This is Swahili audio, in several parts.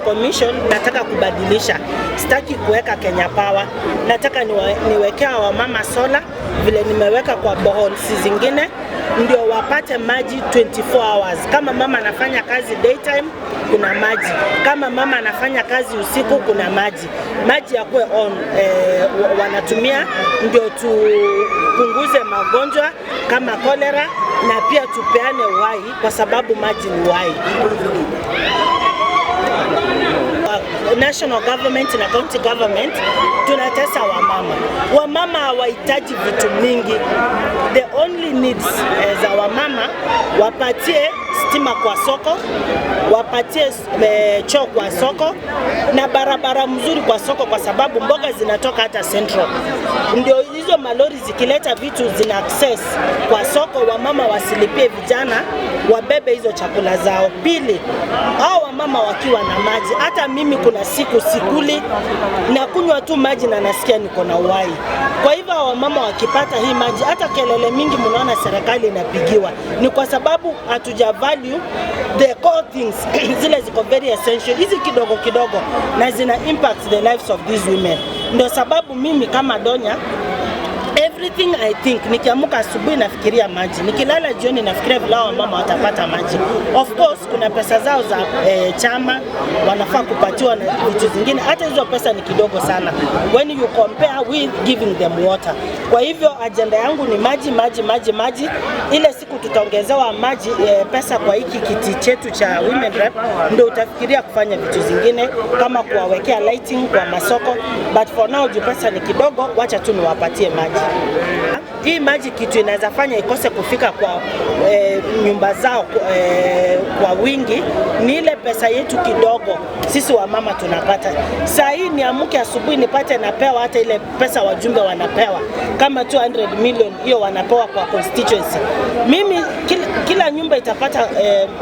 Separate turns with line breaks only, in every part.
Commission nataka kubadilisha, sitaki kuweka Kenya Power, nataka niwekea wamama solar vile nimeweka kwa boreholes zingine, ndio wapate maji 24 hours. Kama mama anafanya kazi daytime kuna maji, kama mama anafanya kazi usiku kuna maji, maji yakuwe on wanatumia ndio tupunguze magonjwa kama cholera na pia tupeane uhai kwa sababu maji ni uhai. National government na county government tunatesa wamama. Wamama hawahitaji vitu mingi, the only needs za wamama wapatie stima kwa soko, wapatie choo kwa soko na barabara mzuri kwa soko, kwa sababu mboga zinatoka hata Central. Ndio hizo malori zikileta vitu zina access kwa soko, wamama wasilipie vijana wabebe hizo chakula zao. Pili, hao wamama wakiwa na maji, hata mimi kuna siku sikuli na kunywa tu maji na nasikia niko na uhai. Kwa hivyo hao wamama wakipata hii maji, hata kelele mingi mnaona serikali inapigiwa ni kwa sababu hatuja value the core things zile ziko very essential, hizi kidogo kidogo, na zina impact the lives of these women. Ndio sababu mimi kama Donya, everything I think, nikiamka asubuhi nafikiria maji, nikilala jioni nafikiria vile hao wamama watapata maji. Of course kuna pesa zao za chama wanafaa kupatiwa na vitu zingine, hata hizo pesa ni kidogo sana when you compare with giving them water. Kwa hivyo agenda yangu ni maji, maji, maji, maji. Ile siku tutaongezewa maji pesa kwa hiki kiti chetu cha women rep, ndio utafikiria kufanya vitu zingine kama kuwawekea lighting kwa masoko, but for now juu pesa ni kidogo, wacha tu niwapatie maji. Hii maji kitu inaweza fanya ikose kufika kwa nyumba zao kwa wingi ni ile pesa yetu kidogo sisi wamama tunapata. Saa hii niamke asubuhi nipate napewa hata ile pesa wajumbe wanapewa kama 200 million, hiyo wanapewa kwa constituency. Mimi kila nyumba itapata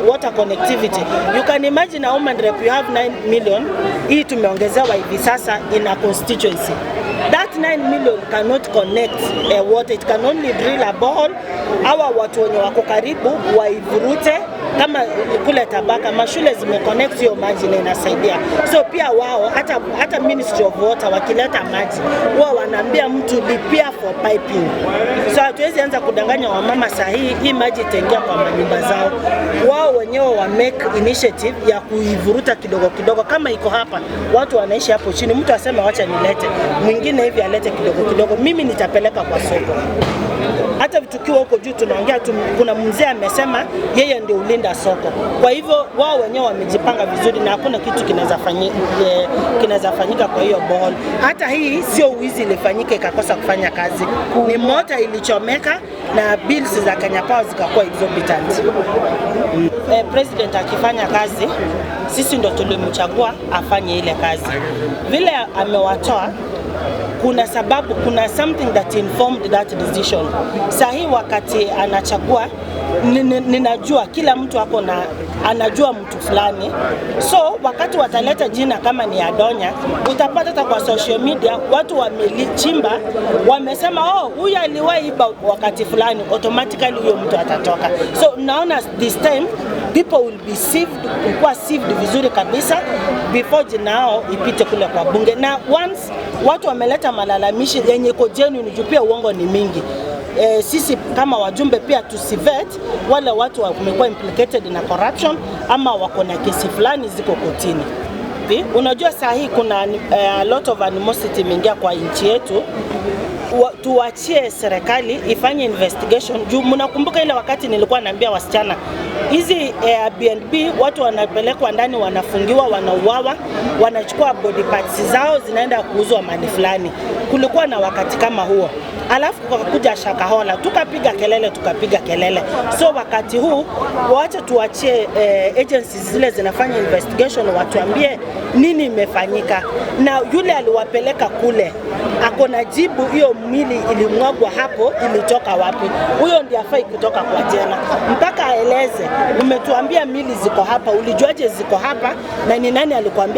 water connectivity. You can imagine a woman rep, you have 9 million, hii tumeongezewa hivi sasa in a constituency. That 9 million cannot connect water. It can only drill a borehole. Hawa watu wenye wako karibu waivurute kama kule Tabaka mashule zimeconnect hiyo maji na inasaidia. So pia wao hata Ministry of Water wakileta maji huwa wanaambia mtu lipia for piping. So hatuwezi anza kudanganya wamama sahihi hii maji itaingia kwa manyumba zao. Wao wenyewe wa make initiative ya kuivuruta kidogo kidogo. Kama iko hapa watu wanaishi hapo chini, mtu aseme wacha nilete, mwingine hivi alete kidogo kidogo, mimi nitapeleka kwa soko. Hata tukiwa huko juu tunaongea tu, kuna mzee amesema yeye ndio ulinda soko. Kwa hivyo wao wenyewe wamejipanga vizuri na hakuna kitu kinaweza fanyika kwa hiyo borehole. Hata hii sio wizi ilifanyika ikakosa kufanya kazi, ni mota ilichomeka na bills za Kenya Power zikakuwa exorbitant. President akifanya kazi, sisi ndo tulimchagua afanye ile kazi. Vile amewatoa kuna sababu, kuna something that informed that decision. Sahi wakati anachagua, ninajua kila mtu ako na anajua mtu fulani, so wakati wataleta jina kama ni Adonya, utapata hata kwa social media watu wamelichimba, wamesema, "Oh, huyu aliwahi iba wakati fulani," automatically huyo mtu atatoka. So naona this time people will be sieved, kuwa sieved vizuri kabisa before jina yao ipite kule kwa bunge. Na once watu wameleta malalamishi yenye iko genuine, juu pia uongo ni mingi. Sisi kama wajumbe pia tusivet wale watu wamekuwa implicated na corruption ama wako na kesi fulani ziko kotini. Unajua saa hii kuna a lot of animosity imeingia kwa nchi yetu. Tuachie serikali ifanye investigation juu mnakumbuka ile wakati nilikuwa naambia wasichana hizi Airbnb watu wanapelekwa ndani, wanafungiwa, wanauawa, wanachukua body parts zao zinaenda kuuzwa mali fulani. Kulikuwa na wakati kama huo, alafu kukakuja Shakahola, tukapiga kelele, tukapiga kelele. So wakati huu wacha tuachie agencies zile zinafanya investigation watuambie nini imefanyika, na yule aliwapeleka kule ako na jibu, hiyo mwili ilimwagwa hapo ilitoka wapi? Huyo ndiye afai kutoka kwa jela mpaka aeleze, umetuambia mili ziko hapa, ulijuaje ziko hapa na ni nani alikuambia?